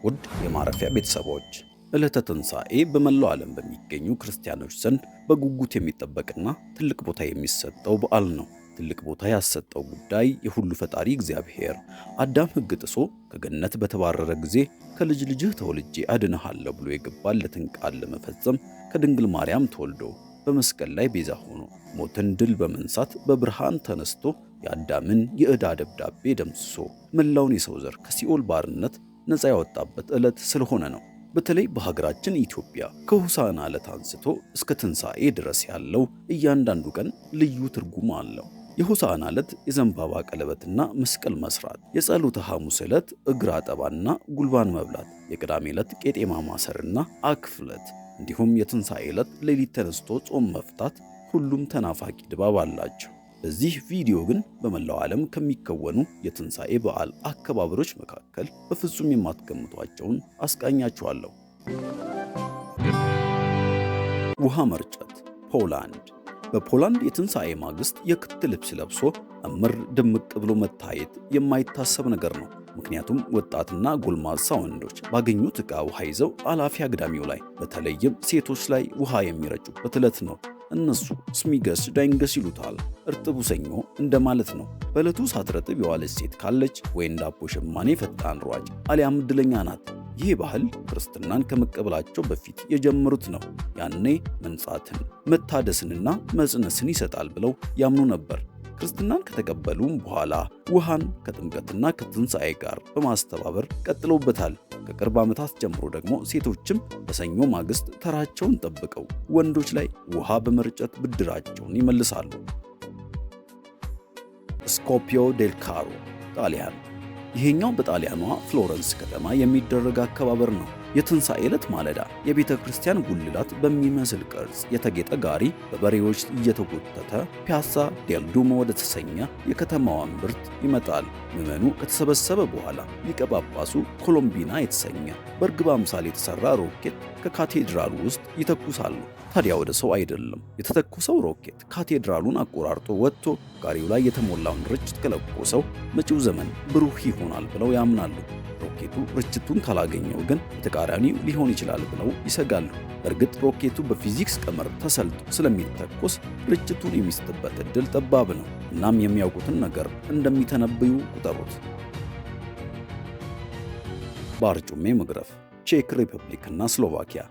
ውድ የማረፊያ ቤተሰቦች፣ ዕለተ ትንሣኤ በመላው ዓለም በሚገኙ ክርስቲያኖች ዘንድ በጉጉት የሚጠበቅና ትልቅ ቦታ የሚሰጠው በዓል ነው። ትልቅ ቦታ ያሰጠው ጉዳይ የሁሉ ፈጣሪ እግዚአብሔር አዳም ሕግ ጥሶ ከገነት በተባረረ ጊዜ ከልጅ ልጅህ ተወልጄ አድንሃለሁ ብሎ የገባለትን ቃል ለመፈጸም ከድንግል ማርያም ተወልዶ በመስቀል ላይ ቤዛ ሆኖ ሞትን ድል በመንሳት በብርሃን ተነስቶ የአዳምን የዕዳ ደብዳቤ ደምስሶ መላውን የሰው ዘር ከሲኦል ባርነት ነፃ ያወጣበት ዕለት ስለሆነ ነው። በተለይ በሀገራችን ኢትዮጵያ ከሆሳዕና ዕለት አንስቶ እስከ ትንሣኤ ድረስ ያለው እያንዳንዱ ቀን ልዩ ትርጉም አለው። የሆሳዕና ዕለት የዘንባባ ቀለበትና መስቀል መስራት፣ የጸሎተ ሐሙስ ዕለት እግር አጠባና ጉልባን መብላት፣ የቅዳሜ ዕለት ቄጤማ ማሰርና አክፍለት፣ እንዲሁም የትንሣኤ ዕለት ሌሊት ተነስቶ ጾም መፍታት ሁሉም ተናፋቂ ድባብ አላቸው። በዚህ ቪዲዮ ግን በመላው ዓለም ከሚከወኑ የትንሣኤ በዓል አከባበሮች መካከል በፍጹም የማትገምቷቸውን አስቃኛችኋለሁ። ውሃ መርጨት፣ ፖላንድ። በፖላንድ የትንሣኤ ማግስት የክት ልብስ ለብሶ እምር ድምቅ ብሎ መታየት የማይታሰብ ነገር ነው። ምክንያቱም ወጣትና ጎልማሳ ወንዶች ባገኙት ዕቃ ውሃ ይዘው አላፊ አግዳሚው ላይ፣ በተለይም ሴቶች ላይ ውሃ የሚረጩበት ዕለት ነው። እነሱ ስሚገስ ዳይንገስ ይሉታል። እርጥቡ ሰኞ እንደማለት ነው። በዕለቱ ሳትረጥብ የዋለች ሴት ካለች ወይ እንደ አቦ ሸማኔ ፈጣን ሯጭ አሊያም ዕድለኛ ናት። ይህ ባህል ክርስትናን ከመቀበላቸው በፊት የጀመሩት ነው። ያኔ መንጻትን፣ መታደስንና መጽነስን ይሰጣል ብለው ያምኑ ነበር። ክርስትናን ከተቀበሉም በኋላ ውሃን ከጥምቀትና ከትንሣኤ ጋር በማስተባበር ቀጥለውበታል። ከቅርብ ዓመታት ጀምሮ ደግሞ ሴቶችም በሰኞ ማግስት ተራቸውን ጠብቀው ወንዶች ላይ ውሃ በመርጨት ብድራቸውን ይመልሳሉ። ስኮፒዮ ዴል ካሮ፣ ጣሊያን። ይሄኛው በጣሊያኗ ፍሎረንስ ከተማ የሚደረግ አከባበር ነው። የትንሣኤ ዕለት ማለዳ የቤተ ክርስቲያን ጉልላት በሚመስል ቅርጽ የተጌጠ ጋሪ በበሬዎች እየተጎተተ ፒያሳ ዴል ዱሞ ወደ ተሰኘ የከተማዋ እምብርት ይመጣል። ምዕመኑ ከተሰበሰበ በኋላ ሊቀ ጳጳሱ ኮሎምቢና የተሰኘ በእርግብ አምሳል የተሠራ ሮኬት ከካቴድራሉ ውስጥ ይተኩሳሉ። ታዲያ ወደ ሰው አይደለም፣ የተተኮሰው ሮኬት ካቴድራሉን አቆራርጦ ወጥቶ ጋሪው ላይ የተሞላውን ርችት ከለኮሰው መጪው ዘመን ብሩህ ይሆናል ብለው ያምናሉ። ሮኬቱ ርችቱን ካላገኘው ግን በተቃራኒው ሊሆን ይችላል ብለው ይሰጋሉ። በእርግጥ ሮኬቱ በፊዚክስ ቀመር ተሰልቶ ስለሚተኮስ ርችቱን የሚስትበት ዕድል ጠባብ ነው። እናም የሚያውቁትን ነገር እንደሚተነብዩ ቁጠሩት። በአርጩሜ መግረፍ፣ ቼክ ሪፐብሊክ እና ስሎቫኪያ።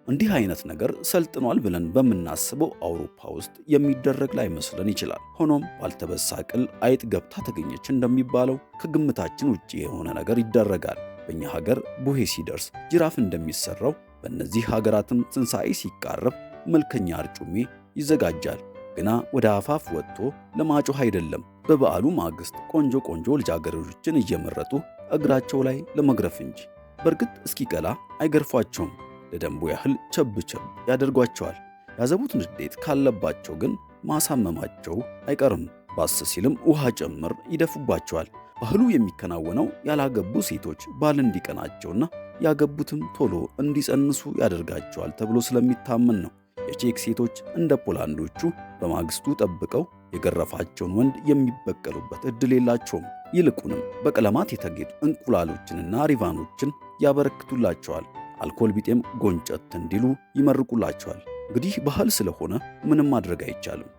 እንዲህ አይነት ነገር ሰልጥኗል ብለን በምናስበው አውሮፓ ውስጥ የሚደረግ ላይመስለን ይችላል። ሆኖም ባልተበሳ ቅል አይጥ ገብታ ተገኘች እንደሚባለው ከግምታችን ውጭ የሆነ ነገር ይደረጋል። በእኛ ሀገር ቡሄ ሲደርስ ጅራፍ እንደሚሰራው በእነዚህ ሀገራትም ትንሣኤ ሲቃረብ መልከኛ አርጩሜ ይዘጋጃል። ግና ወደ አፋፍ ወጥቶ ለማጮህ አይደለም። በበዓሉ ማግስት ቆንጆ ቆንጆ ልጃገረዶችን እየመረጡ እግራቸው ላይ ለመግረፍ እንጂ። በእርግጥ እስኪቀላ አይገርፏቸውም። ለደንቡ ያህል ቸብ ቸብ ያደርጓቸዋል። ያዘቡት ንዴት ካለባቸው ግን ማሳመማቸው አይቀርም። ባስ ሲልም ውሃ ጭምር ይደፉባቸዋል። ባህሉ የሚከናወነው ያላገቡ ሴቶች ባል እንዲቀናቸውና ያገቡትም ቶሎ እንዲጸንሱ ያደርጋቸዋል ተብሎ ስለሚታመን ነው። የቼክ ሴቶች እንደ ፖላንዶቹ በማግስቱ ጠብቀው የገረፋቸውን ወንድ የሚበቀሉበት ዕድል የላቸውም። ይልቁንም በቀለማት የተጌጡ እንቁላሎችንና ሪቫኖችን ያበረክቱላቸዋል። አልኮል ቢጤም ጎንጨት እንዲሉ ይመርቁላቸዋል። እንግዲህ ባህል ስለሆነ ምንም ማድረግ አይቻልም።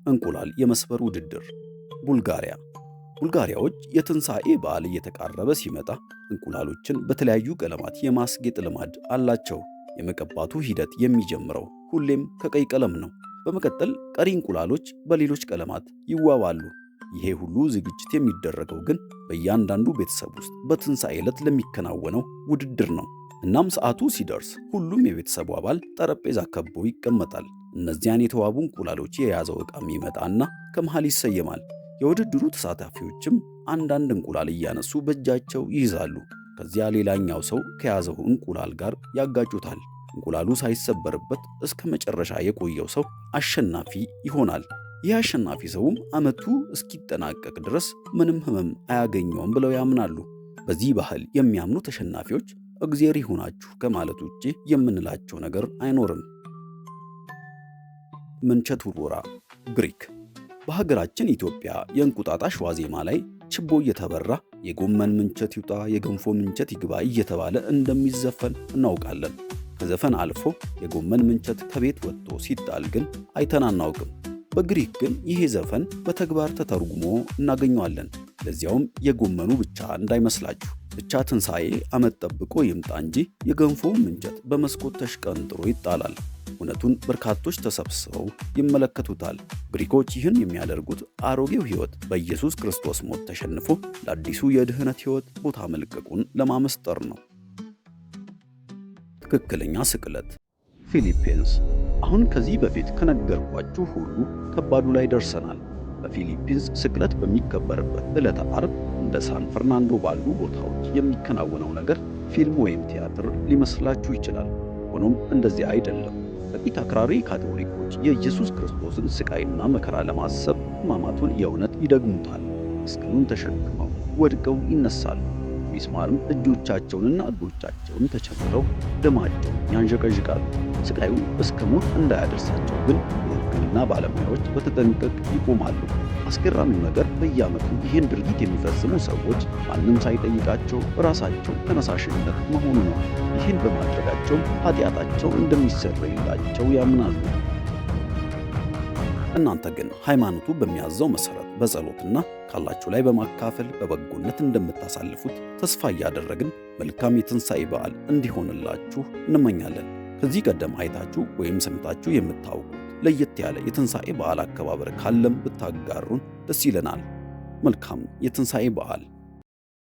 እንቁላል የመስበር ውድድር፣ ቡልጋሪያ። ቡልጋሪያዎች የትንሣኤ በዓል እየተቃረበ ሲመጣ እንቁላሎችን በተለያዩ ቀለማት የማስጌጥ ልማድ አላቸው። የመቀባቱ ሂደት የሚጀምረው ሁሌም ከቀይ ቀለም ነው። በመቀጠል ቀሪ እንቁላሎች በሌሎች ቀለማት ይዋባሉ። ይሄ ሁሉ ዝግጅት የሚደረገው ግን በእያንዳንዱ ቤተሰብ ውስጥ በትንሣኤ ዕለት ለሚከናወነው ውድድር ነው። እናም ሰዓቱ ሲደርስ ሁሉም የቤተሰቡ አባል ጠረጴዛ ከቦ ይቀመጣል። እነዚያን የተዋቡ እንቁላሎች የያዘው ዕቃም ይመጣና ከመሃል ይሰየማል። የውድድሩ ተሳታፊዎችም አንዳንድ እንቁላል እያነሱ በእጃቸው ይይዛሉ። ከዚያ ሌላኛው ሰው ከያዘው እንቁላል ጋር ያጋጩታል። እንቁላሉ ሳይሰበርበት እስከ መጨረሻ የቆየው ሰው አሸናፊ ይሆናል። ይህ አሸናፊ ሰውም ዓመቱ እስኪጠናቀቅ ድረስ ምንም ሕመም አያገኘውም ብለው ያምናሉ። በዚህ ባህል የሚያምኑ ተሸናፊዎች እግዜር ይሁናችሁ ከማለት ውጪ የምንላቸው ነገር አይኖርም። ምንቸት ውርወራ፣ ግሪክ። በሀገራችን ኢትዮጵያ የእንቁጣጣሽ ዋዜማ ላይ ችቦ እየተበራ የጎመን ምንቸት ይውጣ የገንፎ ምንቸት ይግባ እየተባለ እንደሚዘፈን እናውቃለን። ከዘፈን አልፎ የጎመን ምንቸት ከቤት ወጥቶ ሲጣል ግን አይተን አናውቅም። በግሪክ ግን ይሄ ዘፈን በተግባር ተተርጉሞ እናገኘዋለን። ለዚያውም የጎመኑ ብቻ እንዳይመስላችሁ። ብቻ ትንሣኤ ዓመት ጠብቆ ይምጣ እንጂ የገንፎው ምንቸት በመስኮት ተሽቀንጥሮ ይጣላል። እውነቱን በርካቶች ተሰብስበው ይመለከቱታል። ግሪኮች ይህን የሚያደርጉት አሮጌው ሕይወት በኢየሱስ ክርስቶስ ሞት ተሸንፎ ለአዲሱ የድህነት ሕይወት ቦታ መልቀቁን ለማመስጠር ነው። ትክክለኛ ስቅለት ፊሊፒንስ። አሁን ከዚህ በፊት ከነገርኳችሁ ሁሉ ከባዱ ላይ ደርሰናል። በፊሊፒንስ ስቅለት በሚከበርበት ዕለተ ዓርብ እንደ ሳን ፈርናንዶ ባሉ ቦታዎች የሚከናወነው ነገር ፊልም ወይም ቲያትር ሊመስላችሁ ይችላል። ሆኖም እንደዚያ አይደለም። ጥቂት አክራሪ ካቶሊኮች የኢየሱስ ክርስቶስን ስቃይና መከራ ለማሰብ ሕማማቱን የእውነት ይደግሙታል። መስቀሉን ተሸክመው ወድቀው ይነሳሉ። ሚስማርም እጆቻቸውንና እግሮቻቸውን ተቸንክረው ደማቸውን ያንዠቀዥቃሉ። ስቃዩ እስከ ሞት እንዳያደርሳቸው ግን የሕክምና ባለሙያዎች በተጠንቀቅ ይቆማሉ። አስገራሚው ነገር በየዓመቱ ይህን ድርጊት የሚፈጽሙ ሰዎች ማንም ሳይጠይቃቸው በራሳቸው ተነሳሽነት መሆኑ ነው። ይህን በማድረጋቸውም ኃጢአታቸው እንደሚሰረይላቸው ያምናሉ። እናንተ ግን ሃይማኖቱ በሚያዘው መሰረት በጸሎትና ካላችሁ ላይ በማካፈል በበጎነት እንደምታሳልፉት ተስፋ እያደረግን መልካም የትንሣኤ በዓል እንዲሆንላችሁ እንመኛለን። ከዚህ ቀደም አይታችሁ ወይም ሰምታችሁ የምታውቁት ለየት ያለ የትንሣኤ በዓል አከባበር ካለም ብታጋሩን ደስ ይለናል። መልካም የትንሣኤ በዓል።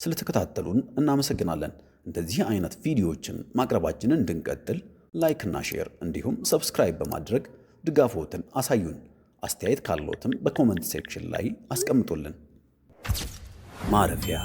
ስለተከታተሉን እናመሰግናለን። እንደዚህ አይነት ቪዲዮዎችን ማቅረባችንን እንድንቀጥል like እና share እንዲሁም subscribe በማድረግ ድጋፍዎትን አሳዩን። አስተያየት ካለዎትም በ comment section ላይ አስቀምጡልን። ማረፊያ።